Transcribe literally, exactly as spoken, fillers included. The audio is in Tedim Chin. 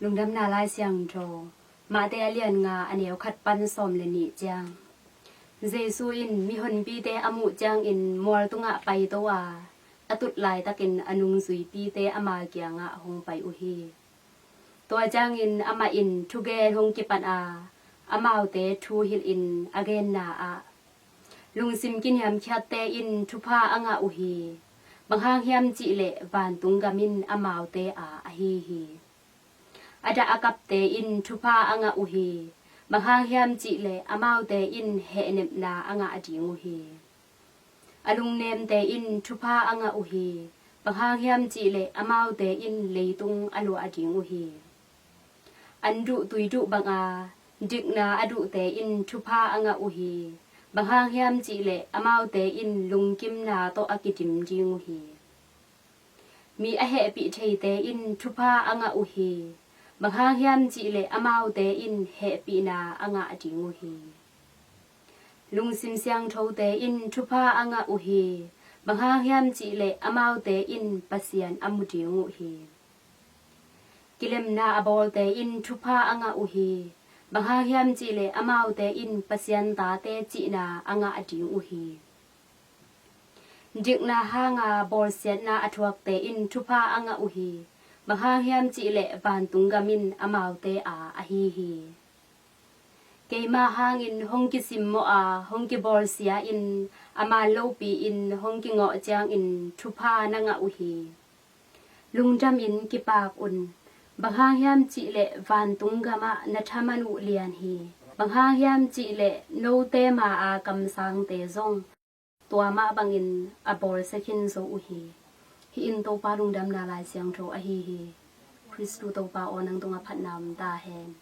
Lungdamna Lai Siangtho, Mate a lian nga, a neu khat pan sawm le nih ciang. Jesu in mihonpite a muh ciangin mual tungah paito a, a tut laitakin a nungzuipite ama kiangah hong pai uh hi. Tua ciangin amah in thugen hong kipan a, amaute thu hilhin a genna ah, lungsim kiniamkhiatte in thupha a ngah uh hi. Bang hang hiam cih leh vantung gam in amaute a ahi hi. A dah a kapte in thupha a ngah uh hi. Bang hang hiam cih leh amaute in hehnepna a ngah ding uh hi. A lungnemte in thupha a ngah uh hi. Bang hang hiam cih leh amaute in leitung a luah ding uh hi. An duh tui duh banga dikna a duhte in thupha a ngah uh hi. Bang hang hiam cih leh amaute in lungkimna tawh a kidim ding uh hi. Mi a hehpih theite in thupha a ngah uh hi. Bang hang hiam cih leh amaute in hehpihna a ngah ding uh hi. Lungsim siangthote in thupha a ngah uh hi. Bang hang hiam cih leh amaute in Pasian a mu ding uh hi. Kilemna a bawlte in thupha a ngah uh hi. Bang hang hiam cih leh amaute in Pasian tate cihna a ngah ding uh hi. Dikna hanga bawlsiatna a thuakte in thupha a ngah uh hi. Bang hang hiam cih leh vantung gam in amaute a ahi hi. Keima hangin hong kisimmawh a, hong kibawlsia in, a man lopi in hong kingawh ciangin thupha na ngah uh hi. Lungdamin kipak un. Bang hang hiam cih leh vantung gamah na thaman uh lian hi. Bang hang hiam cih leh note ma a kamsangte zong tua mah bangin a bawlsia khin zo uh hi. Hih in Topa Lungdamna Lai Siangtho ahi hi. Khristu Topa aw, nang tungah phatna om ta hen.